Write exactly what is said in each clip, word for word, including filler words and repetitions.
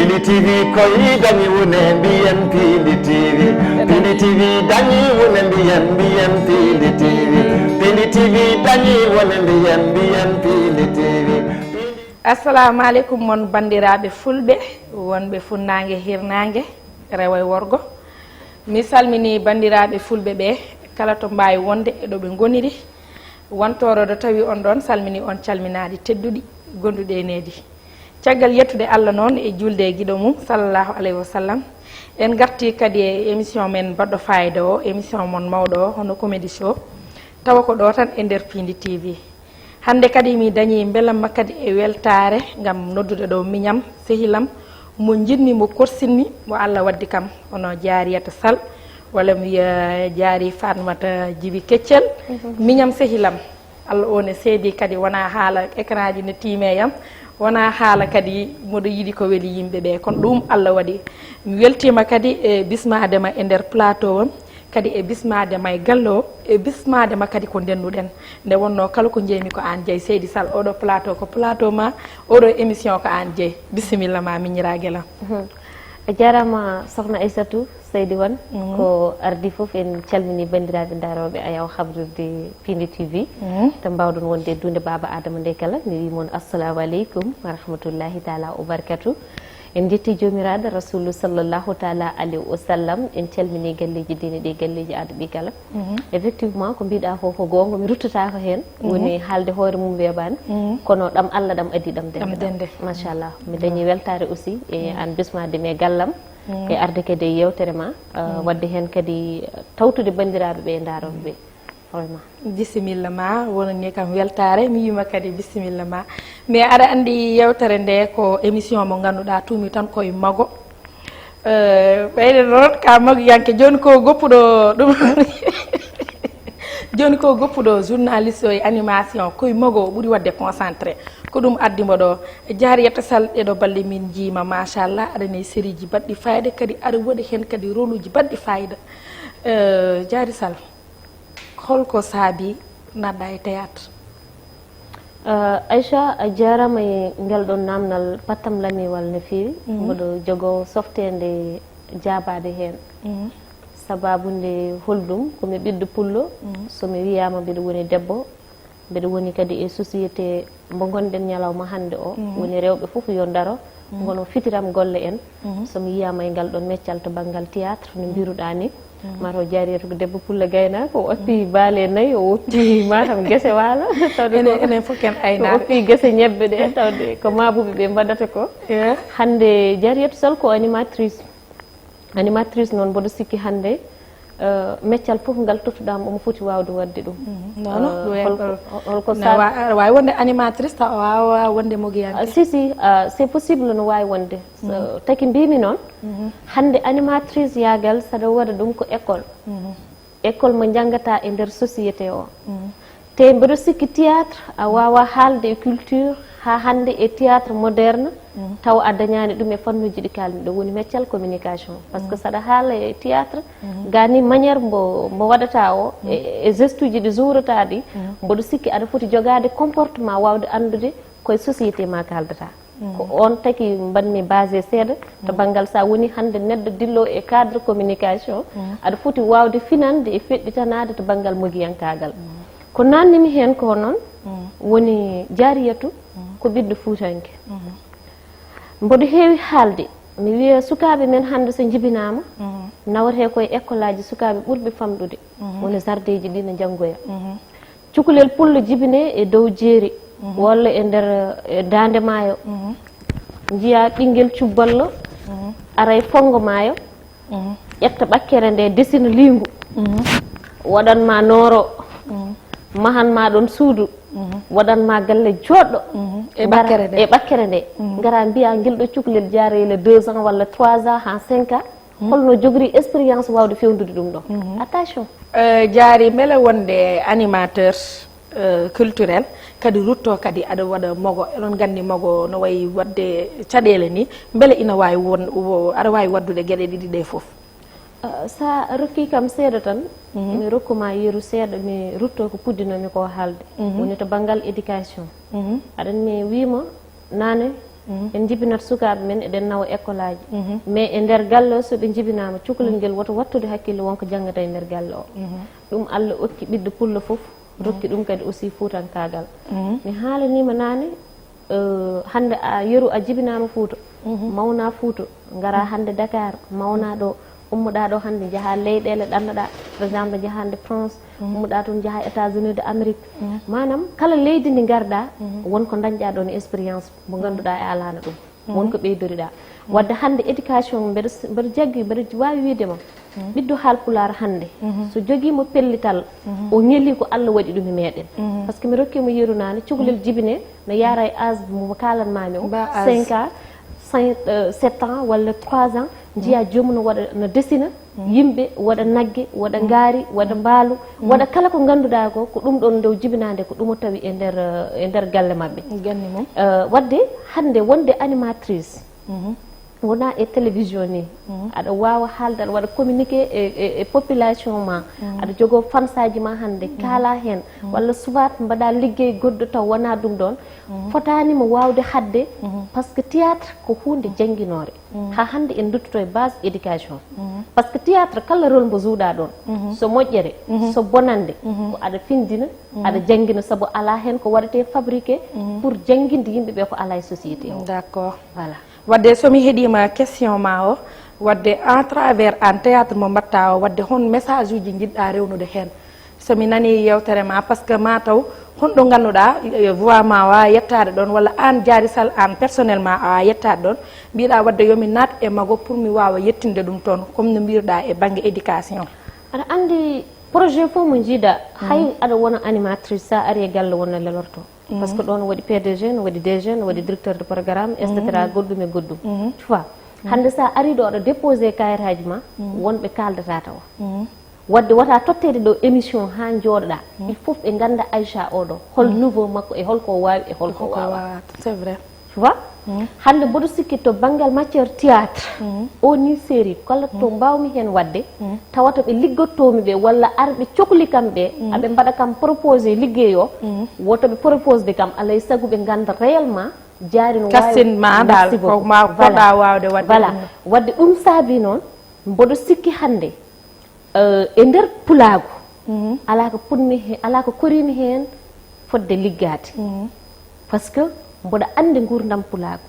Pindi T V koy dañi wune mbiyen Pindi T V. Pindi T V dañi wune mbiyen mbiyen Pindi T V. Pindi T V dañi wune mbiyen mbiyen Pindi T V. Assalamu aleykum mon banndiraaɓe fulɓe wonɓe funnaange hirnaange, rewo e worgo. Mi salmini banndiraaɓe fulɓe ɓe kala to mbaawi wonde e ɗo ɓe ngoniri. Wontooro ɗo tawi on ɗon, salmini on calminaaɗi tedduɗi, gonduɗi e needi. Caggal yettude Allah noon e juulde e giɗo mum, sallallahu alayhi wa sallam, en ngarti kadi e émission men baɗɗo fayida o, émission mon mawɗo o, hono Comedy Show, tawa ko ɗo tan e nder Pindi T V. Hannde kadi mi dañi mbelamma kadi e weltaare ngam noddude ɗo miñam, sehilam, mo njiɗmi, mo korsinmi, mo Allah waddi kam, hono Jaariyata Sal, walla mi wiya Jaari Fatmata Jibi Keccel, miñam, sehilam. Allah o ne seedi kadi, wona haala écran ji ne tiime yam, wona haala kadi moɗo yiɗi ko weli yimɓe ɓe. Kono ɗum Allah waɗi. Mi weltiima kadi e bismaade ma e nder plateau o, kadi e bismaade ma e galle o, e bismaade ma kadi ko ndennuɗen. Nde wonno kala ko njeymi ko aan jeyi. Seydi Sal, oɗo plateau ko plateau ma, oɗo émission ko aan jeyi. Bisimilla ma, miñiraaguel am. Mhm. A jaaraama, Sokhna Aissatou Seydi Wane. Mhm. Ko ardi fof, en calmini banndiraaɓe ndarooɓe Ayaw Habrirde Pindi T V. Mhm. To mbaawɗon wonde e duunde Baaba Adama nde kala, mi wi mon assalamu aleykum wa rahmatullahi taala wa barakatuh. En njetti Joomiraaɗo Rasulu sallallahu taala alayhi wa sallam, en calmini galleeji diine ɗi, galleeji aada ɗi kala. Mhm. Effectivement, ko mbiɗa ko, ko goonga, mi ruttataako heen. Mhm. Woni haalde hoore mum weeɓaani, mhm, kono ɗam Allah ɗam adii ɗam dennde. Ɗam dennde. Machallah. Mi dañi weltaare aussi e, mhm, aan bismaade mi e gallam, mhm, e arde kadi e yeewtere ma, uh, mhm, waɗde heen kadi tawtude banndiraaɓe ɓe e ndarooɓe ɓe. Vraiment. Bisimilla ma, wonani kam weltaare, mi wiima kadi bisimilla ma. Mais aɗa anndi yeewtere nde ko émission mo ngannduɗaa tuumi tan koye mago. Eh, ɓeyde noon ka magoyanke, jooni ko goppuɗo ɗum. Jooni ko goppuɗo journaliste o e animation, koye mago o ɓuri waɗde concentré. Ko ɗum addi mo ɗo. Jaariyata Sal, ɗeɗo balɗe min njiima, machallah, aɗa nayi série ji baɗɗi fayida, kadi aɗa waɗi heen kadi rôle uji baɗɗi fayida. Eh, Jaari Sal, holko saabi naatɗa e théâtre? Uh, Aïcha, a jaaraama e ngel ɗon naamnal pattam lamiwal no feewi. Mhm. Mboɗo jogoo softeende jaabaade heen. Mhm. Sababu nde holɗum, ko mi ɓiɗɗo pullo, mhm, so mi wiyaama mbiɗo woni debbo, mbiɗo woni kadi e société mbo ngonɗen ñalawma hannde o, mhm, woni rewɓe fof yo ndaro, mhm, ngono fitiram golle en. Mhm. So mi yiyaama e ngal ɗon meccal to banngal théâtre, no, mhm, mbiruɗaa ni, mhm, mataw Jaariyatu ko debbo pullo gaynaako, o oppi, mhm, baale nayi, o oppi matam gese waalo, tawde enen, ko, enen fof ken aynaaɓe, o oppi gese ñebbe ɗe, tawde ko maabuɓe ɓe mbaɗata ko. Eh. Hannde Jaariyatu Sal ko animatrice. Animatrice noon, mboɗo sikki hannde, eh, meccal fof ngal tottuɗaama, omo foti waawde waɗde ɗum. Mhm. Non, non, eh, ɗum en holko, ko, holko ne sa- wa-, aɗa waawi wonde animatrice taw a waawaa wonde mogiyanke? Ah, si, si, ah, c'est possible no waawi wonde. So, mhm, taki mbimi noon, mhm, hannde animatrice yaagal saɗa waɗa ɗum ko école. Mhm. École mo njanngata e nder société o. Mhm. Te mbeɗo sikki théâtre a waawaa haalde e culture haa hannde e théâtre moderne, mhm, taw a dañaani ɗum e fannuuji ɗi kaalmi ɗo, woni meccal communication. Parce que, mhm, saɗa haala e théâtre, mhm, gani manière mbo, mbo waɗata o, mhm, e, e geste uji ɗi zuwrata ɗi, mhm, mboɗo sikki aɗa foti jogaade comportement waawde anndude koye société ma kaaldata. Ko, mm, oon tagi mbaɗmi basé seeɗa to, mm, banngal so a woni hannde neɗɗo dillo e cadre communication, mm, aɗa foti waawde finande e feɗɗitanaade to banngal mogiyankaagal. Mm. Ko naatnimi heen ko noon, mm, woni Jaariyatu, mm, ko ɓiɗɗo fuutanke. Mm. Mboɗo heewi haalde, mi wiya sukaaɓe men hannde so njibinaama, mm, nawetee koye école aji sukaaɓe ɓurɓe famɗude, mm, woni sardeeji ɗi no njanngoya. Mm. Cukalel pullo jibinee e dow jeeri, mhm, walla e nder, e daande maayo. Mhm. Njiyaa ɓinngel cubballo, mhm, ara e fonngo maayo, mhm, ƴetta ɓakkere nde, desina liingu, mhm, waɗan ma nooro, mhm, mahan ma ɗoon suudu, mhm, waɗan ma galle jooɗɗo. Mhm. E ngara ɓakkere nde. E ɓakkere nde. Mhm. Ngara mbiya ngel ɗo cukalel jaaroyla deux ans walla trois ans haa cinq ans. Hmm? Holno jogori expérience waawde feewnude ɗum ɗo? Mhm. Attention. Eh, Jaari, mbele wonde animateur, eh, culturel kadi rutto kadi aɗa waɗa mogo, eɗon nganndi mogo no wayi waɗde caɗeele ni, mbele ina waawi won, wo-, aɗa waawi waɗdude geɗe ɗiɗi ɗe fof? Eh, so a rokki kam seeɗa tan, mhm, mi rokku ma yeru seeɗa, mi rutto ko puɗɗinomi ko haalde. Mhm. Woni to banngal éducation. Mhm. Aɗa anndi mi wiima naane, En njibinat sukaaɓe men, eɗen nawa école aji. Mais e nder galle o, so ɓe njibinaama, cukalel ngel woto wattude hakkille won ko janngata e nder galle o. Ɗum Allah okki ɓiɗɗo pullo fof, rokki ɗum kadi aussi fuutankaagal. Mi haalaniima naane, eh, hannde a yeru a jibinaama Fuuta, mawnaa Fuuta, ngaraa hannde Dakar, mawnaa ɗo, ummoɗaa ɗo hannde, njahaa leyɗeele ɗannoɗaa, par exemple, njahaa hannde France, ummoɗaa toon, njahaa États-Unis de Amérique. Maanaam, kala leydi ndi ngarɗaa, won ko ndañɗaa ɗoon e expérience mo ngannduɗaa e alaano ɗum. Won ko ɓeydoriɗaa. Wadde hannde éducation, mbeɗa s-, mbeɗa jaggi, mbeɗa waawi wiyde ma, ɓiɗɗo Haalpulaar hannde, so jogiima pellital, o ñeli ko Allah waɗi ɗum e meeɗen. Par ce que mi rokkiima yeru naane, cukalel jibinee, no yaara e âge mo kaalanmaami o, cinq ans, cinq, euh, sept ans walla trois ans, njiyaa joomum no waɗa, no desina yimɓe, waɗa nagge, waɗa ngaari, waɗa mbaalu, waɗa kala ko ngannduɗaa ko, ko ɗum ɗoon nde o jibinaande, ko ɗum o tawi e nder, euh, e nder galle maɓɓe. Ganni mum. Euh, wadde hannde wonde animatrice, wonaa e télévision ni. Aɗa waawa haalde, aɗa waɗa communiqué e, e, e population ma. Aɗa jogoo fansaaji ma hannde, kaalaa heen. Walla soit mbaɗaa liggey goɗɗo taw wonaa ɗum ɗoon. Fotaani mo waawde haɗde, par ce que théâtre ko huunde jannginoore. Haa hannde en nduttoto e base éducation. Par ce que théâtre kala rôle mbo jouɗaa ɗoon, so moƴƴere, so bonannde, ko aɗa findina, aɗa janngina, sabu alaa heen ko waɗetee fabriqué pour jannginde yimɓe ɓe ko alaa e société o. D'accord. Voilà. Wadde so mi heɗiima question ma o, wadde à travers aan théâtre mo mbaɗtaa o, wadde hon message uji njiɗɗaa rewnude heen? So mi nanii yeewtere ma, par ce que ma taw honɗo ngannduɗaa, eh, voix ma waawa yettaade ɗoon, walla aan Diary Sall aan personnellement a waawa yettaade ɗoon, mbiɗa wadde yo mi naat e mago pour mi waawa yettinde ɗum toon, comme no mbirɗaa e bannge éducation. Aɗa anndi projet fof mo njiiɗaa, hay aɗa wona animatrice, sa ari e galle won no lelorto. Par ce que ɗoon waɗi P D G, no waɗi D G, no waɗi directeur de programme, et cetera, goɗɗum e goɗɗum. Tu vois? Hannde sa ari ɗo aɗa déposé kayitaaji ma, wonɓe kaaldataa tawa. Wadde wota totteede ɗo émission haa njooɗoɗaa. Il faut ɓe ngannda Aïcha oɗo, hol niveau makko e holko o waawi e holko o waawataa. C'est vrai. Tu vois? Hannde mboɗo sikki to banngal matière théâtre, o ni série, kala to mbaawmi heen waɗde, tawata ɓe liggottoomi ɓe, walla arɓe cokli kam ɓe, aɓe mbaɗa kam proposé liggey o, woto ɓe proposé kam, alay sago ɓe ngannda réellement Diary no waawi. Kastin ma dal. Merci beaucoup. Ko ma poɗɗa waawde waɗde. Voilà. Wadde ɗum saabi noon, mboɗo sikki hannde, euh, e nder pulaagu, alaa ko puɗmi he-, alaa ko koriimi heen fodde liggaade. Par ce que mboɗo anndi nguurndam pulaagu.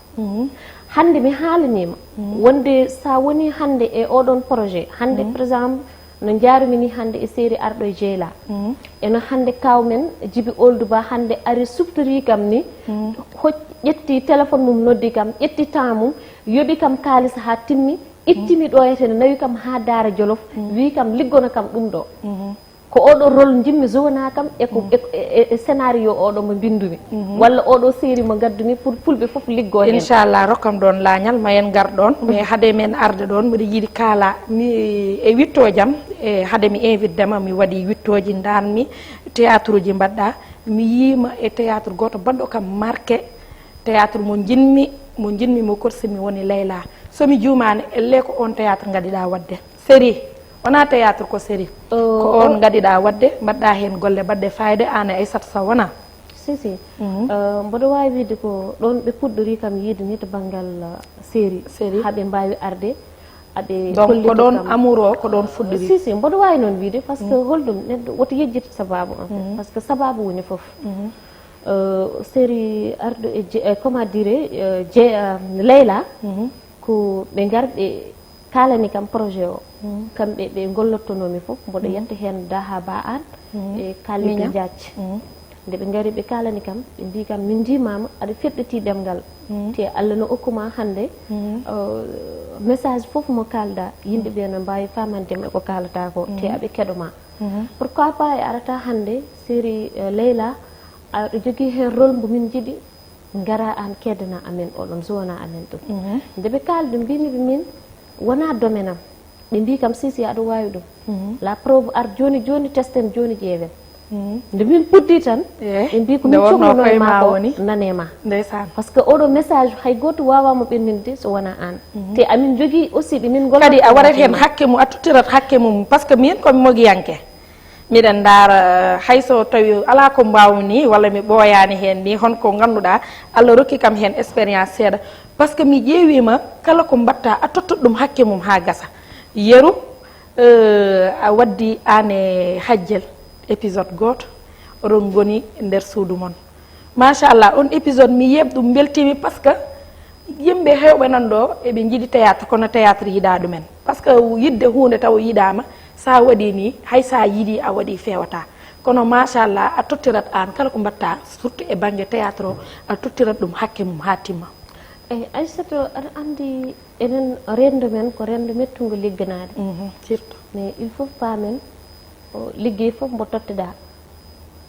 Hannde mi haalaniima wonde sa woni hannde e oɗon projet, hannde par exemple, no njaarumi ni hannde e série arɗo e Jeyla. Eno hannde kaw men Jibi Ould Ba hannde ari siftori kam ni, hoc-, ƴetti téléphone mum, noddi kam, ƴetti temps mum, yoɓi kam kaalis haa timmi, ittimi ɗo e tene, nawi kam haa Daara Jolof, wi kam liggono kam ɗum ɗo. Ko oɗo rôle njimmi jouwana kam e ko, e, e, e scénario oɗo mo mbindumi. Walla oɗo série mo ngaddumi pour fulɓe fof liggo heen. Inchallah, rokkam ɗoon laañal, ma en ngar ɗoon. Mais hade men arde ɗoon, mbiɗa yiɗi kaala mi e wittooji am, e hade mi invite dema, mi waɗi wittooji, ndaarmi théâtre uji mbaɗɗa. Mi yiima e théâtre gooto baɗɗo kam marqué, théâtre mo njinmi, mo njinmi, mo korsimi woni Leyla. So mi juumaani, elle ko oon théâtre ngaɗiɗa waɗde. Série, wonaa théâtre, ko série. Ko oon ngaɗiɗa waɗde, mbaɗɗa heen golle baɗɗe fayida, aan e Aissata Sow, wonaa? Si, si. Euh, mboɗo waawi wiide ko ɗoon ɓe puɗɗori kam yiide ni to banngal, euh, série. Série. Haa ɓe mbaawi arde, aɓe. Donc, ko ɗoon kam amour o, ko ɗoon fuɗɗori? Si, si, mboɗo waawi noon wiide, par ce que holɗum neɗɗo woto yejjit sabaabu, en fait. Par ce que sabaabu woni fof. Euh, série arɗo e Je-, euh, comment dire, euh, Je-, euh, Leyla, ko ɓe ngar ɓe kaalani kam projet o. Kamɓe ɓe ngollottonoomi fof, mboɗo yetta heen Daha Ba Aan e Kalidou Diathie. Nde ɓe ngari ɓe kaalani kam, ɓe mbii kam, "Min ndiimaama aɗa feɗɗiti ɗemngal. Te Allah no okkuma hannde, euh, message fof mo kaalda, yimɓe ɓe no mbaawi faamande ma e ko kaalata ko, te aɓe keɗo ma. Pourquoi pas e arata hannde série, euh, Leyla, aɗa jogii heen rôle mbo min njiɗi?" Ngara aan keedana amen oɗon, jouwana amen ɗum. Nde ɓe kaali ɗum, mbimi ɓe min, wonaa domaine am. Ɓe mbii kam, "Si, si, aɗa waawi ɗum." La preuve, ar jooni jooni, testen jooni, ƴeewen. Nde min puɗɗi tan, ɓe mbii ko min cohluno e ma ko, nane ma. Ndeysaan. Par ce que oɗo message hay gooto waawaa mo ɓenninde so wonaa aan. Te amin njogii aussi ɓe min ngollotoo. Kadi a waɗat heen hakke mum, a tottirat hakke mum, par ce que min ko mi mogiyanke. Miɗen ndaara, hay so tawi alaa ko mbaawmi walla mi ɓooyaani heen ni, hon ko ngannduɗaa Allah rokki kam heen expérience seeɗa. Parce que mi ƴeewiima kala ko mbaɗtaa, a tottat ɗum hakke mum haa gasa. Yeru, eh, a waddi aan e Hajjel épisode gooto, oɗon ngoni nder suudu mon. Machallah, on épisode mi yeeɓ ɗum, mbeltiimi, parce que yimɓe heewɓe nan ɗo eɓe njiɗi théâtre, kono théâtre yiɗaa ɗumen. Parce que yiɗde huunde taw yiɗaama, so a waɗii ni, hay so a yiɗii, a waɗii, feewataa. Kono machallah, a tottirat aan kala ko mbaɗtaa, surtout e bannge théâtre o, a tottirat ɗum hakke mum haa timma. Eyi, Aissatou, aɗa anndi enen renndo men ko renndo mettungo ligganaade. Mhm, surtout. Mais il faut paamen, o, liggey fof mbo totteɗaa,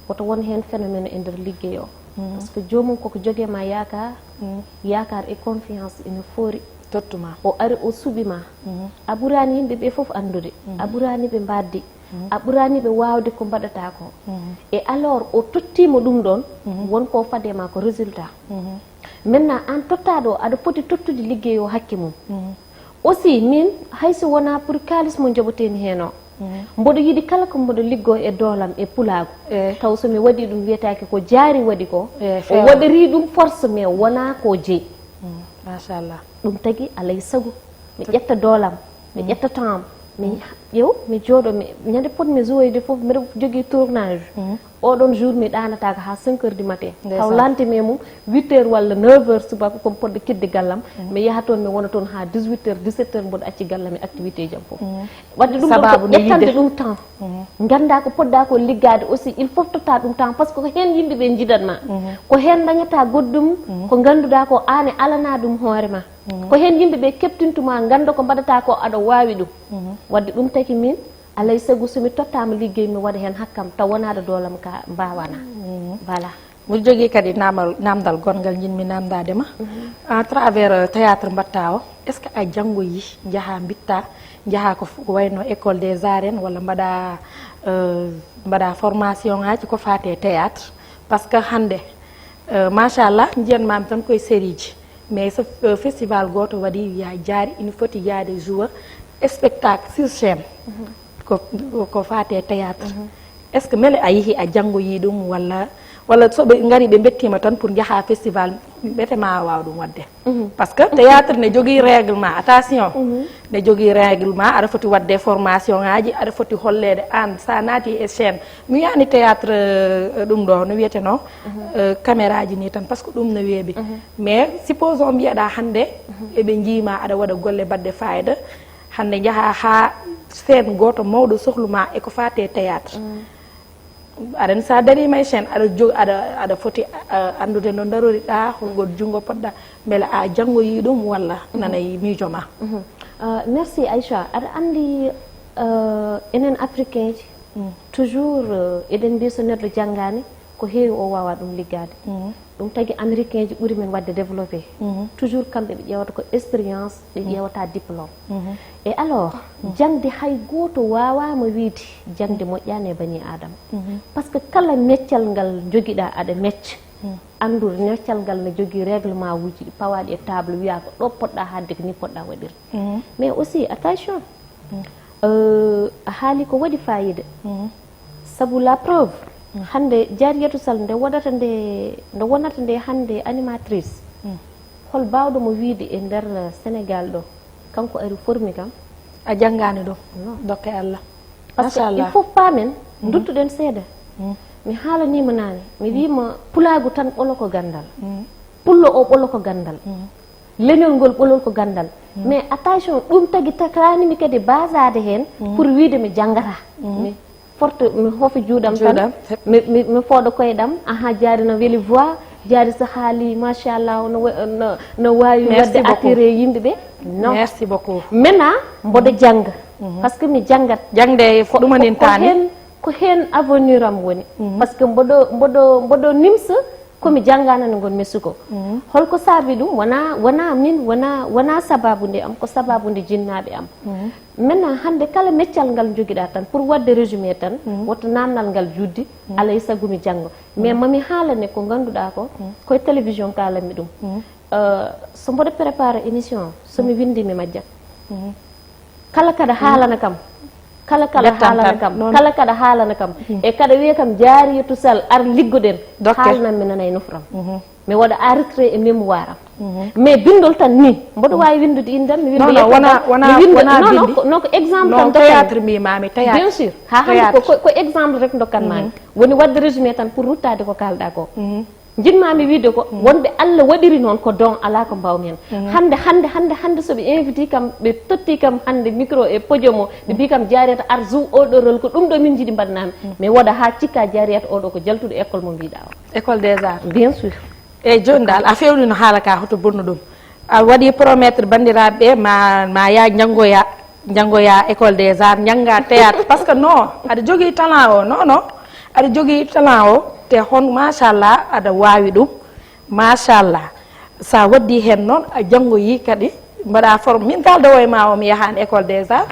woto won heen phénomène e nder liggey o. Mhm. Parce que joomum koko jogee ma yaakaar, Mhm. yaakaar e confiance ina foori. Tottu ma. O ari, o suɓi ma. Mhm. A ɓuraani yimɓe ɓe fof anndude. Mhm. A ɓuraani ɓe mbaɗde. Mhm. A ɓuraani ɓe waawde ko mbaɗataa ko. Mhm. E alors, o tottiima ɗum ɗoon, Mhm. won ko fadee ma ko résultat. Mhm. Maintenant, aan tottaaɗo o, aɗa foti tottude liggey o hakke mum. Mhm. Aussi, min, hay so wonaa pour kaalis mo njoɓotee-mi heen o, Mhm. mboɗo yiɗi kala ko mboɗo liggoo e doolam e pulaagu. Eh. Taw so mi waɗii ɗum, wiyetaake ko Jaari waɗi ko, Eh, o feewa. waɗirii ɗum force, mais wonaa ko jeyi. Mhm. Machallah. Ɗum tagi, alaa e sago, mi Tag- ƴetta doolam, mi Mhm. ƴetta temps am, mi Mhm. ƴeew, mi jooɗo, mi, ñande pot mi jouoyde fof, mbiɗa jogii tournage. Mhm. Oɗon jour mi ɗaanataako haa cinq heures du matin. Ndeysaan. Taw lante mi e mum, huit heures walla neuf heures subaka, ko mi poɗɗo kiɗde gallam. Mhm. Mi yaha toon, mi wona toon haa dix-huit heures, dix-sept heures, mboɗo acci gallam e activité ji am fof. Mhm. Waɗde ɗum ɗon Sababu ko nde ƴettande yiɗde. ɗum temps. Mhm. Nganndaa ko poɗɗaa ko liggaade aussi, il faut totta ɗum temps, parce que ko heen yimɓe ɓe njidat ma. Mhm. Ko heen ndañata goɗɗum, Mhm. ko ngannduɗaa ko aan e alanaa ɗum hoore ma. Mhm. Ko heen yimɓe ɓe keɓtintuma, ngannda ko mbaɗata ko aɗa waawi ɗum. Mhm. Waɗde ɗum tagi min, alaa e sago so mi tottaama liggey, mi waɗa heen hakkam, taw wonaa ɗo doolam ka mbaawanaa. Mhm. Voilà. Mbiɗo jogii kadi naamal, naamndal gonngal njiɗmi naamndaade ma. Mhm. À travers, euh, théâtre mbaɗtaa o, est-ce que a janngoyii, njahaa mbiɗtaa, njahaa ko f-, ko wayno école des arts en, walla mbaɗaa, euh, mbaɗaa formation ngaaji ko faati e théâtre? Parce que hannde, euh, machallah, njiyan maami tan koye série ji. Mais so, euh, festival gooto waɗi, wiya Jaari ina foti yaade jouer spectacle sur scène. Mhm. Ko, ko faati e théâtre. Mhm. Est-ce que mbele a yehi, a janngoyii ɗum, walla, walla so ɓe ngari, ɓe mbettiima tan pour njahaa festival, mbete ma a waaw ɗum waɗde? Mhm. Parce que théâtre ne jogii règlement, attention. Mhm. Ne jogii règlement, aɗa foti waɗde formation ngaaji, aɗa foti holleede aan, so a naati e scène. Mi wiyaani théâtre, euh, ɗum ɗo, no wiyeteno, Mhm. euh, caméra ji ni tan, parce que ɗum no weeɓi. Mhm. Mais supposons mbiyaɗa hannde, Mhm. eɓe njiima aɗa waɗa golle baɗɗe fayida, hannde njaha haa scène gooto mawɗo sohlu ma e ko faati e théâtre. Mhm. Aɗa anndi so a dariima e scène, aɗa jo-, aɗa, aɗa foti, euh, anndude no daroriɗa, holngol junngo poɗɗa, mbele a janngoyii ɗum walla Mhm. nana e miijo ma. Mhm. Euh, merci Aïcha. Aɗa anndi, euh, enen Africain ji, Mm. toujours, euh, eɗen mbiya so neɗɗo janngaani, ko heewi o waawaa ɗum liggaade. Mm. Ɗum tagi Américain ji ɓuri men waɗde développé. Mm. Toujours kamɓe ɓe ƴeewata ko expérience, ɓe Mm. ƴeewata diplôme. Mm. E alors, Mm. jaŋde hay gooto waawaama wiyde jaŋde moƴƴaani e banii Aadama. Mm. Parce que kala meccal ngal njogiɗaa aɗa mecca, Mm. anndu meccal ngal ne jogii règlement uji ɗi pawaaɗi e table, wiyaa ko ɗo poɗɗaa haaɗde, ko ni poɗɗaa waɗirde. Mm. Mais aussi, attention, Mm. euh, a haali ko waɗi fayida. Mm. Sabu la preuve, Mm. hannde Jariyatu Sall nde wonata nde, nde wonata nde hannde animatrice, Mm. hol baawɗo mo wiyde e nder Sénégal ɗo, kanko ari formi kam? A janngaani ɗum? Non. Dokke Allah. Parce que Machallah. il faut paamen, Mm. nduttuɗen seeɗa. Mm. Mi haalaniima naane, mi Mm. wiima pulaagu tan ɓolo ko ganndal. Mm. Pullo o ɓolo ko ganndal. Mm. Leñol ngol ɓolol ko ganndal. Mm. Mais attention, ɗum tagi tataani mi kadi basaade heen Mm. pour wiyde mi janngata. Mm. Mi forto, mi hoofa juuɗam tan, Juuɗam. mi, mi, mi fooɗa koyɗam, aha, Jaari no weli voix, Jaari so haali, machallah, no wa-, no, no waawi Merci waɗde beaucoup. attiré yimɓe ɓe. Non. Merci beaucoup. Maintenant, mboɗo Mm. jannga. Mhm. Parce que mi janngat. Jaŋde e fo-, Ko, ɗum ko, woni ko taani. heen, ko heen avenir am woni. Mhm. Parce que mboɗo, mboɗo, mboɗo nimsa ko mi janngaani nde ngon-mi suka. Mhm. Holko saabi ɗum? Wonaa, wonaa min, wonaa, wonaa sabaabu nde am, ko sabaabu nde jinnaaɓe am. Mhm. Maintenant, hannde kala meccal ngal njogiɗaa tan, pour waɗde résumé tan, Mhm. woto naamnal ngal juutde, Mhm. alaa e sago mi jannga. Mais Mhm. mami haalane ko ngannduɗaa ko, Mhm. koye télévision kaalanmi ɗum. Mhm. Euh, so mboɗo préparé émission, so mi Mhm. winndi mi majjat. Mhm. Kala kaɗa Mhm. haalana kam, Kala kala haalana kam, kala kala haalana kam. E kada wiya kam, Jaariyatu Sal, ar liggoɗen. Haalnan mi nana e nofram. Mi waɗa enregistré e mémoire am. Mais bindol tan ni, mboɗo waawi winndude innde am, mi winnda. Non, non, wona, wona, wona bindi. Non, non, ko exemple tan dokkami. Théâtre mbiymaami, théâtre. Bien sûr. Ha hannde ko, ko exemple rek dokkatmaami. Woni waɗde résumé tan pour ruttaade ko kaalɗa ko. Njiɗmaami wiide ko wonɓe Allah waɗiri noon ko don, alaa ko mbaawmi heen. Hannde, hannde, hannde, hannde so ɓe inviti kam, ɓe totti kam hannde micro e podium o, ɓe mbi kam, Jaariyata, ar joue oɗo rôle, ko ɗum ɗo min njiɗi mbaɗnami. Mi woda haa cikka Jaariyata oɗo ko jaltuɗo école mo mbiɗa o. École des Arts. Bien sûr. Eyyi, jooni dal a fewnino haala ka, hoto bonnu ɗum. A waɗi promettre banndiraaɓe ɓe, ma, ma ya janngoya, janngoya école des arts, jannga théâtre. Parce que non, aɗa jogii talent o, non, non. Aɗa jogii talent o, te hon, machallah, aɗa waawi ɗum. Machallah. Sa waɗdi heen noon, a janngoyi kadi, mbaɗa form-, min kaldowo e ma o, mi yahaani école des arts.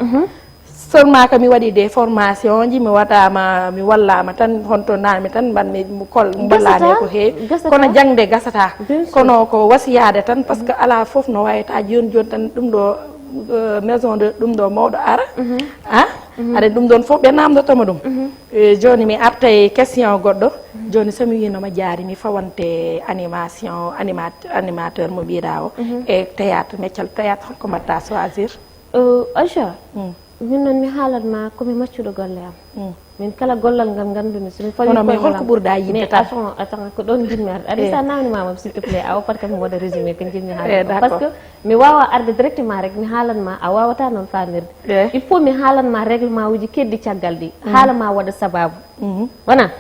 Seulement ko mi waɗi des formations ji, mi waɗaama, mi wallaama tan, honto naami tan, mban mi, mi kol-, mi wallani ko heewi. Gasata. Kono jaŋde gasata. Bien sûr. Kono ko wasiyaade tan, parce que alaa fof no wayata jooni jooni tan ɗum ɗo, euh, maison de ɗum ɗo mawɗo ara. Ah? Aɗa ɗum ɗon fof ɓe namdotoma ɗum. Eh, jooni mi arta e question goɗɗo. Jooni so mi wiino ma Jaari, mi fawante animation, animat-, animateur mo mbiɗa o, e théâtre, meccal théâtre, hol ko mbaɗta choisir? Euh, Aïcha, min noon mi haalat ma ko mi maccuɗo golle am. Min kala gollal ngal nganndumi, so mi fawi. Kono mais hol ko ɓurɗa yiɗde tan? Mais attends, attends, ko ɗon njiɗmi arde. Aɗa sa namni ma, s'il te plaît, a woppat kam mi waɗa résumé ko njiɗmi haalde ko. Parce que mi waawa arde directement rek, mi haalan ma, a waawata noon faamirde. Il faut mi haalan ma règlement uji keddi caggal ɗi. Haala ma waɗa sababu. Wona?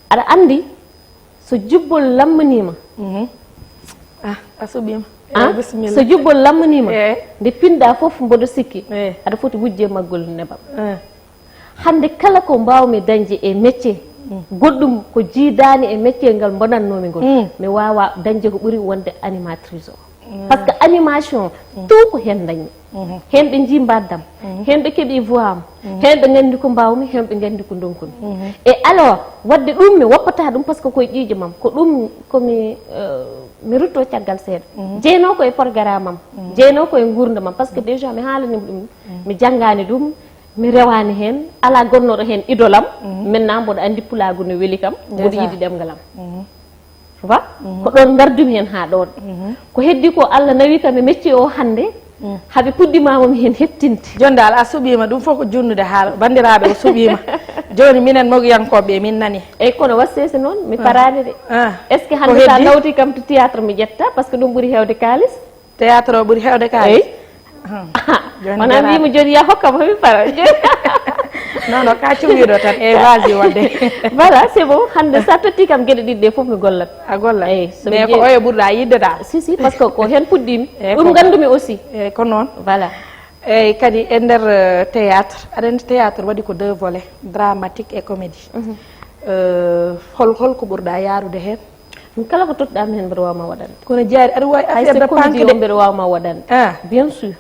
Aɗa anndi, so jubbol lammaniima. Ah, a suɓiima. Ah, eyyi, bisimilla. So jubbol lammaniima, nde pinɗa fof mboɗo sikki, aɗa foti wujje maggol nebam. Hannde kala ko mbaawmi dañde e métier goɗɗum ko jiidaani e métier ngal mbonatnoomi ngol, mi waawa dañde ko ɓuri wonde animatrice o. Parce que animation, tout ko heen dañmi. Heen ɓe njii mbaddam, heen ɓe keɓi voix am, heen ɓe nganndi ko mbaawmi, heen ɓe nganndi ko ndonkumi. E alors, waɗde ɗum mi woppata ɗum parce que koye ƴiiƴe mam, ko ɗum ko mi, euh, mi rutto caggal seeɗa. Jeynoo ko e programme am, jeynoo ko e nguurndam am, parce que déjà mi haalani ɗum, mi janngaani ɗum, mi rewaani heen, alaa gonnooɗo heen idole am. Maintenant mboɗo anndi pulaagu no weli kam, mboɗo yiɗi ɗemngal am. Tu vois? Ko ɗoon ngardumi heen haa ɗoon. Ko heddi ko, Allah nawi kam e métier o hannde, haɓe puɗɗimaama mi heen heɓtinde. Jooni dal a suɓiima, ɗum fof ko junnude haala. Banndiraaɓe, o suɓiima. Jooni minen mogiyankooɓe, min nani. Eyyi, kono wassese noon, mi paraani de. Est-ce que hannde sa nawti kam to théâtre mi ƴetta, parce que ɗum ɓuri heewde kaalis? Théâtre o ɓuri heewde kaalis. Eyyi. Wona mbimo jooni ya hokkam homi para. Non, non, ka cumiɗo tan. E vas-y, wadde. Voilà, c'est bon. Hannde sa totti kam geɗe ɗiɗi ɗe fof mi gollat. A gollat. Eyyi, so mais ko oyo ɓurɗa yiɗde dal. Si, si, parce que ko heen puɗɗimi. Eyyi, ɗum ngandumi aussi. Eyyi, ko noon. Voilà. Eyyi, kadi e nder, euh, théâtre, aɗa anndi théâtre waɗi ko deux volets, dramatique et comédie. Euh, hol, hol ko ɓurɗa yaarude heen? Min kala ko tottuɗa mi heen mboɗo waawi ma waɗande. Kono Jaari, aɗa waawi affaire de panque de. Mboɗo waawi ma waɗande. Ah. Bien sûr.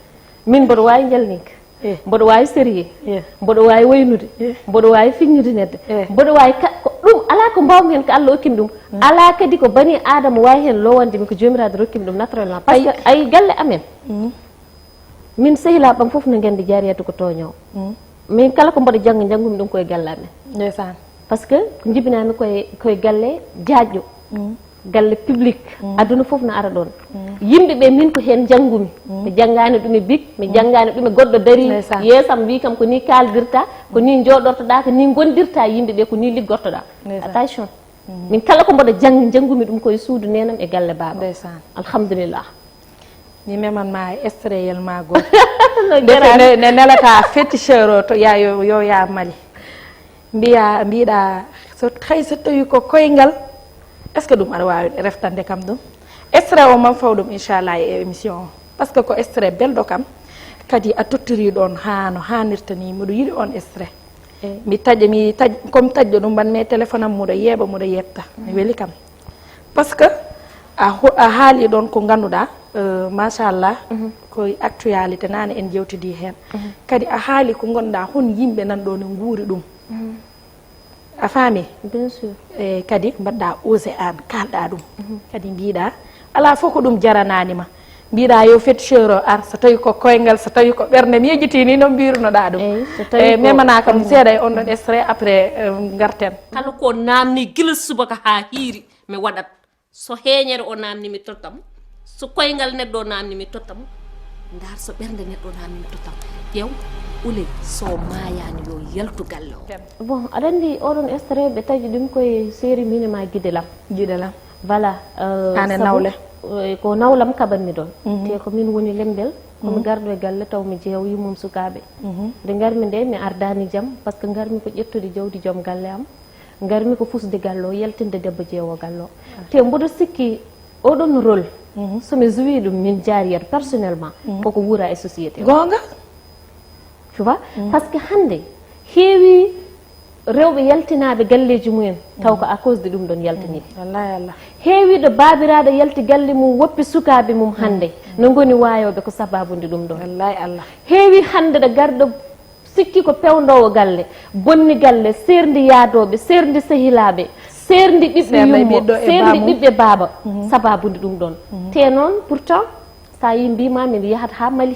Min mboɗo waawi njalninka. Eh. Mboɗo waawi sérieux. Eh. Mboɗo waawi waynude. Eh. Mboɗo waawi fiññude neɗɗo. Eh. Mboɗo waawi ka-, ko ɗum, alaa ko mbaawmi heen ko Allah okkimi ɗum. Alaa kadi ko bani Aadama waawi heen lowande mi ko Joomiraaɗo rokkimi ɗum naturellement. Parce que ay galle amen. Min sehilaaɓe am fof no nganndi Jaariyatu ko tooñoowo. Min kala ko mboɗo jannga, njanngumi ɗum koye galle amen. Ndeysaan. Parce que ko njibinaami koye, koye galle jaajɗo, galle public, aduna fof no ara ɗoon. Yimɓe ɓe min ko heen njanngumi. Mi janngaani ɗum e bic, mi janngaani ɗum e goɗɗo darii yeesam, wii kam ko nii kaaldirta, ko nii njooɗortoɗaa, ko nii ngondirta yimɓe ɓe, ko nii liggortoɗaa. Ndeysaan. Attention. Min kala ko mboɗo janngi, njanngumi ɗum koye suudu neenam e galle baaba. Ndeysaan. Alhamdulillah. Mi meman ma extrait yel ma goo. Ndefe ne, ne nelata féticheur o to ya, yo, yo ya Mali. Mbiya, mbiɗa, so, hay so tawi ko koyngal, est-ce que ɗum aɗa waawi reftande kam ɗum? Extrait o man faw ɗum, inchallah, e émission o. Parce que ko extrait belɗo kam. Kadi a tottori ɗon haa no haanirta ni, mboɗo yiɗi on extrait. Eyyi. Mi taƴa, mi taƴ-, comme taƴɗo ɗum, mban mi e téléphone am, mboɗo yeeɓa, mboɗo yeɓta. Mi weli kam. Parce que a ho-, a haali ɗon ko ngannduɗaa, euh, machallah, ko actualité, naane en jewtidi heen. Kadi a haali ko ngannduɗaa hon yimɓe nan ɗo ne nguuri ɗum. A faami? Bien sûr. E kadi mbaɗɗa osé aan, kaalɗa ɗum. Kadi mbiɗa, alaa fof ko ɗum jaranaani ma. Mbiɗa yo féticheur o ar, so tawi ko koyngal, so tawi ko ɓernde, mi yejjiti ni no mbirunoɗa ɗum. Eyyi, so tawi Eh, ko memana kam koyngal. Seeɗa e on ɗon extrait, après, eh, garten. Kala ko namni gila subaka ha hiiri, mi waɗat. So heeñere o namni, mi totta mo. So koyngal neɗɗo o namni, mi totta mo. Ndar so ɓernde neɗɗo o namni, mi totta mo. Ƴeew, Uley, so maayani yo yaltu galle o. Bon, aɗa anndi oɗon extrait ɓe taƴi ɗum koye série Minema Gidelam. Gidelam. Voilà. Euh, An e sabu, nawle. Euh, ko nawlam kaɓanmi ɗon. Mhm. Te ko min woni lembel, ko mi Mhm. garɗo e galle taw mi jeew yummum sukaaɓe. Mhm. Nde ngarmi nde, mi ardaani jam, parce que ngarmi ko ƴettude jawdi joom galle am. Ngarmi ko fusde galle o, yaltinde debbo jeewo galle o. Te mboɗo sikki oɗon rôle, Mhm. so mi joué ɗum min Jaariyat personnellement, Mhm. koko wuura e société o. Goonga. Tu vois? Mhm. Parce que hannde heewi rewɓe yaltinaaɓe galleeji mumen, taw ko à cause de ɗum ɗon yaltiniɓe. Wallahi Allah. Heewi ɗo baabiraaɗo yalti galle mum, woppi sukaaɓe mum hannde, no ngoni waayooɓe ko sababude ɗum ɗon. Wallahi Allah. Heewi hannde ɗo garɗo sikki ko pewndowo galle, bonni galle, seerndi yaadooɓe, seerndi sehilaaɓe, seerndi ɓiɓɓe Seerndi yummo, ɓiɗɗo e seerndi baamu. Ɓiɓɓe baaba, Mhm. sababude ɗum ɗon. Mhm. Te noon, pourtant, sa yi mbima min yahat ha Mali.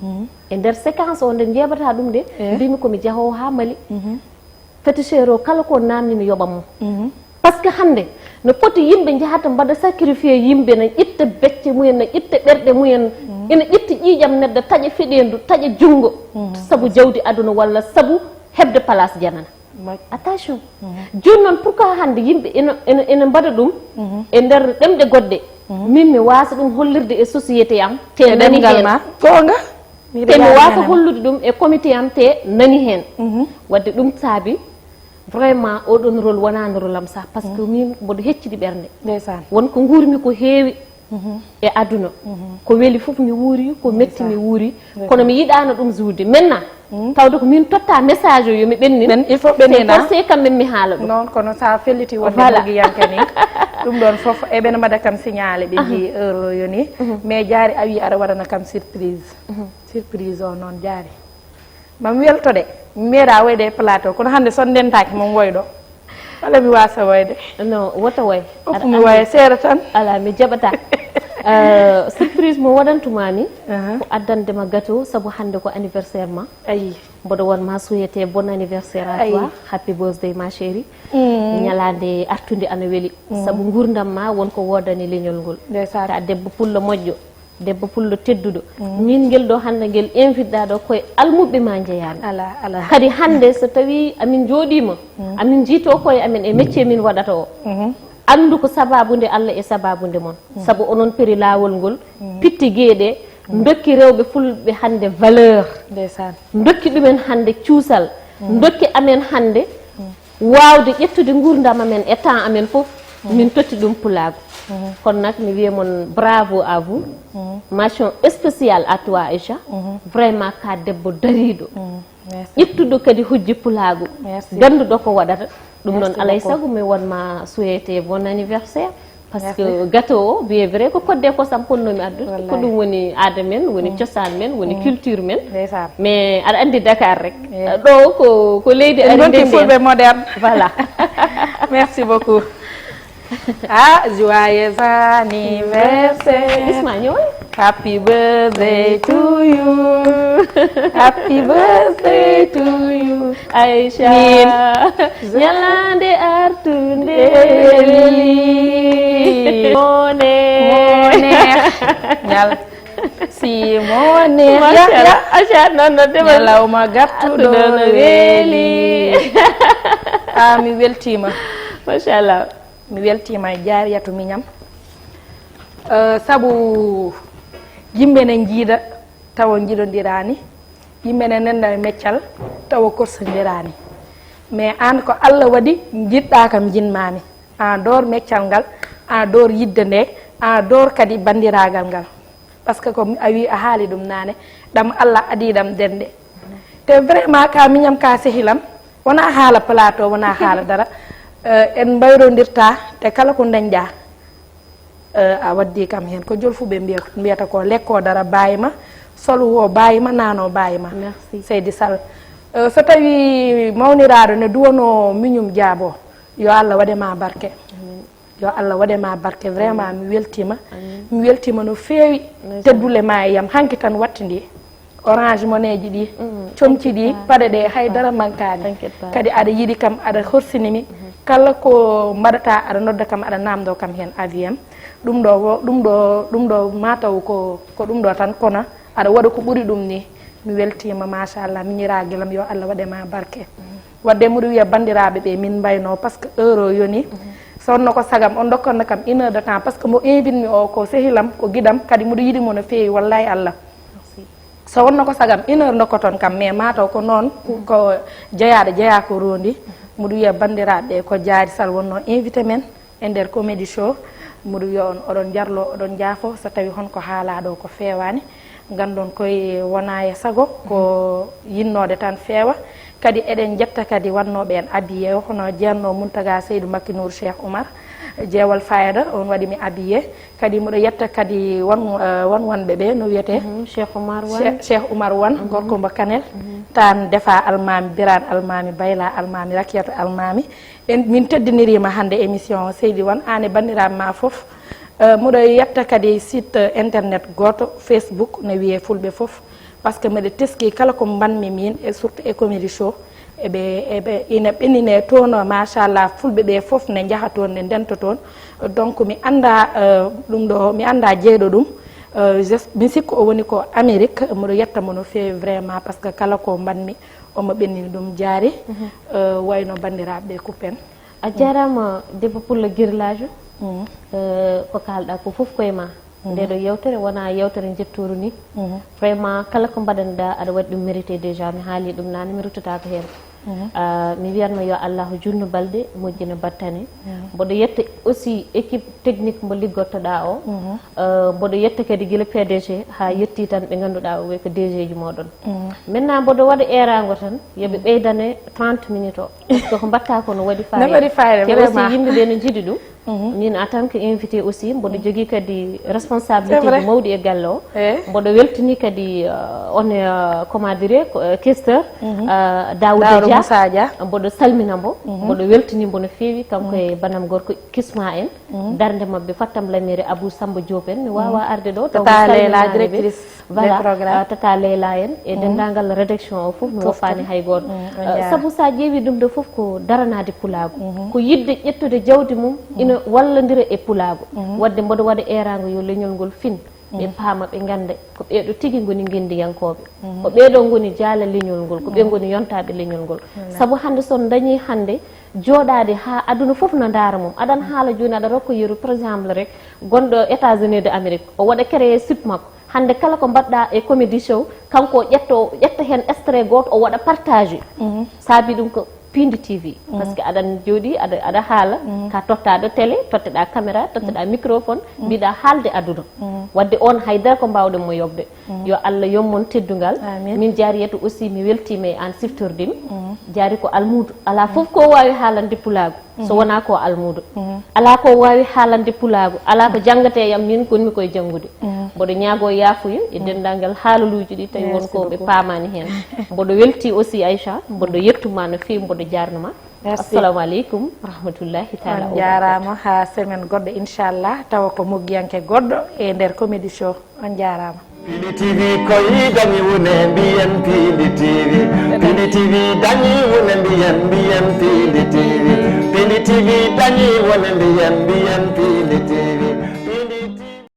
Mhm. E nder séquence o nde njeɓata ɗum de, Eh. Mbimi ko mi jahowo ha Mali. Mhm. Féticheur o kala ko namni mi yoɓan mo. Mhm. Parce que hannde no foti yimɓe njahata mbaɗa sacrifié yimɓe, na ƴitta becce mumen, na ƴitta ɓerɗe mumen, Mhm. ina ƴitta ƴiiƴam neɗɗo, taƴa feɗendu, taƴa junngo, Mhm. sabu jawdi aduna walla sabu heɓde place janana. Moƴƴi. Attention. Mhm. Jooni noon, pourquoi hannde yimɓe ina, ina, ina mbaɗa ɗum Mhm. e nder ɗemɗe goɗɗe? Mhm. Min mi waasa ɗum hollirde e société am, te E nani ɗemngal heen. Ma. Goonga. Miɗo Te mi yaari waasa heen. Hollude ɗum e comité am, te nani heen. Mhm. Wadde ɗum saabi, vraiment, oɗon rôle wonaano rôle am sah, parce que Mhm. min mboɗo heccidi ɓernde. Ndeysaan. Won ko nguurmi ko heewi Mhm. e aduna. Mhm. Ko weli fof mi wuuri, ko metti mi Ndeysaan. Wuuri. Ndeysaan. Kono mi yiɗaano ɗum juude. Maintenant, Mhm. tawde ko min totta message o yo mi ɓennin. Men, il faut ɓennina. C'est forcé quand même mi haala ɗum. Noon, kono sa felliti wonde Voilà. Mogiyanke ni. Ɗum ɗon fof, eɓe no mbaɗa kam signalé, ɓe Aha. Mbi heure o yoni. Mhm. Mais Jaari a wi aɗa waɗana kam surprise. Mhm. Surprise o noon, Jaari. Ma mi welto de, mi meeɗa woyde e plateau, kono hannde so ndentaaki mo ngoyɗo. Walla mi waasa woyde. Non, woto woy. Hokku mi woya seeɗa tan. Ala, mi jaɓata. Euh, surprise mo waɗantuma mi, Aha. Ko addande ma gâteau, sabu hannde ko anniversaire ma. Ayi. Mboɗo won ma souhaité bon anniversaire à Ayi. Toi. Happy birthday, ma chérie. Mm. Ñalaande artude ana weli. Mm. Sabu nguurndam ma won ko woodani leñol ngol. Ndeysaan. Ka debbo pullo moƴƴo. Debbo pullo tedduɗo. Mm. Min ngel ɗo hannde ngel invite ɗa ɗo koye almuɓɓe ma njeyaami. Ala, ala. Kadi hannde so tawi amin njooɗiima, Mm. amin njiito koye amen e métier min waɗata o. Mhm. Anndu ko sababu nde Allah e sababu nde mon. Mm. Sabu onon peri laawol ngol, Mm. Pitti geeɗe, Mm. Ndokki rewɓe fulɓe hannde valeur. Ndeysaan. Ndokki ɗumen hannde cuusal. Mm. Ndokki amen hannde Mm. Waawde ƴettude nguurndam amen e temps amen fof, Mhm. Min totti ɗum pulaagu. Mhm. Kono nak, mi wiya mon bravo à vous. Mhm. Mention spéciale à toi, Aïcha. Mhm. Vraiment, ka debbo dariiɗo. Mhm. Merci. Ƴettuɗo kadi hujji pulaagu. Merci. Gannduɗo ko waɗata. Ɗum noon, Merci alay beaucoup. Sago mi won ma souhaité bon anniversaire. Parce Merci. Que gâteau o, bien vrai, ko kodde kosam ponnomi addude. Wallahi. Ko ɗum woni aada men, woni Mm. Cosaan men, woni Mm. Culture men. Ndeysaan. Mais aɗa anndi Dakar rek. Eh. Ɗo ko, ko leydi En ari ngonti ndenndi en. Fulɓe moderne. Voilà. Merci beaucoup. Ah, joyeux anniversaire. Bisma, ñëwal. Happy birthday to you. Happy birthday to you. Aïcha. Min. Ñalaande artunde weli. Mo neex. Mo neex. Ñal. Si mo neex. Machallah. Ya, ya. Aïcha, non, non, demal. Ñalawma gàttuɗo no weli. Ah, mi weltiima. Machallah. Mi weltiima e Jaariyatu miñam. Eh, sabu yimɓe ne njiida tawa njiɗondiraani. Yimɓe ne nanda e meccal tawa korsondiraani. Mais aan ko Allah waɗi njiɗɗa kam njiɗmaami. Aan door meccal ngal, aan door yidde nde, aan door kadi banndiraagal ngal. Parce que ko a wi a haali ɗum naane, ɗam Allah adii ɗam dennde. Te vraiment ka miñam ka sehilam, wona haala plateau, wona haala dara. Eh, en mbayrondirta, te kala ko dañɗa, eh, a waddi kam heen. Ko jol fu ɓe mbiya, mbiyata ko lekko dara baayi ma, solu wo baayi ma, nano baayi ma. Merci. Seydi Sall. Eh, so tawi mawniraaɗo ne duwano miñum jaabo, yo Allah waɗe ma barke. Amin. Yo Allah waɗe ma barke, vraiment mi weltima. Mi weltima no feewi. Teddule ma e yam hanki tan watti ndi. Orange moneji ɗi, comci ɗi, paɗe ɗe hay dara mankani. Kadi aɗa yiɗi kam, aɗa horsini mi. Kala ko mbaɗata aɗa nodda kam, aɗa namdo kam hen aviam. Ɗum ɗo ɗum ɗo ɗum ɗo mataw ko ko ɗum ɗo tan, kono aɗa waɗa ko ɓuri ɗum ni. Mi weltima machallah, miñiraguelam yo Allah waɗe ma barke. Wadde mboɗo wiya bandiraɓe ɓe min mbayno par ce que heure o yoni. So wonno ko sagam on dokkanno kam une heure de temps par ce que mo invite mi o ko sehilam, ko giɗam, kadi mboɗo yiɗi mo no feewi wallahi Allah. So wonno ko sagam une heure dokkoton kam, mais mataw ko noon ko jeyaɗo jeya ko rondi. Mboɗo wiya bandiraɓe ko jaari sal wonno invité men e nder comédie show. Mboɗo wiya on oɗon jarlo, oɗon jaafo so tawi hon ko haalaɗo ko fewani. Ngandon koye wona e sago ko yinnode tan feewa. Kadi eɗen jetta kadi wannoɓe en abiye, hono jeenno Muntaga Seydou Makki Nour Cheikh Oumar, jeewal fayida, on waɗi mi abiye. Kadi mboɗo yetta kadi wan wan wanɓe ɓe no wiyete. Cheikh Oumar Wan. Cheikh Oumar Wan, gorko mbo Kanel. Tan defa almami, Biran almami, Bayla almami, Rakiyatu almami. En min teddinirima hande émission o, Seydi Wan, an e bandiraɓe ma foof. Mboɗo yetta kadi site internet goto, Facebook ne wiye Fulɓe Foof, par ce que mbeɗa teski kala ko mbanmi min e surtout e comédie show, eɓe eɓe ina ɓenine toon, machallah, Fulɓe ɓe foof ne jaaha toon, ne ndenta toon. Donc mi anda ɗum ɗo, mi anda jeyɗo ɗum. Mi sikku o woni ko Amérique. Mboɗo yetta mo no feewi vraiment par ce que kala ko mbanmi omo ɓennini ɗum jaari. Wayno bandiraɓe ɓe kuppen. A jarama debbo pullo girlajo. Ko kalɗa ko foof koye ma. Nde ɗo yewtere wona yewtere jetturu ni. Vraiment kala ko mbaɗanɗa aɗa waɗi ɗum mérité, déjà mi haali ɗum nane, mi ruttatako hen. Mi wiyatma yo Allahu junnu balɗe, moƴƴina battane. Mboɗo yetta aussi équipe technique mbo liggottoɗa o. Mboɗo yetta kadi gila P D G ha yetti tan ɓe ganduɗa o ɓe ko D G ji moɗon. Maintenant mboɗo waɗa erango tan yoɓe ɓeydane trente minutes o, par ce que ko mbatta ko no waɗi fayida. Te aussi yimɓeɓe ne jiiɗi ɗum. Min en tant que invité aussi mboɗo jogui kadi responsabilité ji mawɗi e galle o. Mboɗo weltini kadi on comment dire, questeur Daouda Dia. Mboɗo salmina mbo, mboɗo weltini mbo no feewi, kanko e banam gorko Kisma en. Darde mabɓe fattam lamere Abou Samba Diop en, mi wawa arde ɗo taw. Tata Leila, directrice. Voilà, Tata Leila en e dendagal rédaction o foof, mi woppani hay goto. Sabu sa ƴeewi ɗum ɗo foof ko daranade pulagu, ko yidde ƴettude jawdi mum ina wallodira e pulagu. Wadde mboɗo waɗa erago yo leñol ngol fin, ɓe paama, ɓe ganda ko ɓeɗo tigi goni gendiyankoɓe. Ko ɓeɗo goni jaala leñol ngol, ko ɓe goni yontaɓe leñol ngol. Sabu hande son dañi hande jooɗaade haa aduna fof no ndaara mum. Aɗa haala jooni, aɗa rokka yeru, par exemple, rek, gonɗo États-Unis de Amérique, o waɗa créé site makko. Hannde kala ko mbaɗɗa e comédie show, kanko o ƴetta, o ƴetta heen extrait gooto, o waɗa partagé. Saabi ɗum ko Pindi T V. Parce que aɗa jooɗi, aɗa, aɗa haala, ka tottaaɗo télé, totteɗa caméra, totteɗa microphone, mbiɗa haalde aduna. Wadde on haydara ko mbaawɗen mo yoɓde. Yo Allah yoɓ mon teddungal. Min Jariyatu aussi mi weltima e an siftordim. Jari ko almuudo. Ala fof ko wawi haalande pulaagu so wona ko almuudo. Ala ko wawi haalande pulaagu, ala ko janngate yam, min gonmi koye janngude. Mboɗo ñaago yaafuya e denndangal haalaluuji ɗi tawi won ko ɓe paamani heen. Mboɗo welti aussi Aïcha, mboɗo yettuma no fewi, mboɗo jarnuma. Merci. Assalamu aleykum wa rahmatullahi taala. On jarama, ha semaine goɗɗo inchallah, tawa ko moggiyanke goɗɗo e nder comédie show. On jarama. Pindi T V koyi dañi wune mbiyen Pindi T V. Pindi T V dañi wune mbiyen mbiyen Pindi T V. Pindi T V dañi wune mbiyen mbiyen Pindi T V.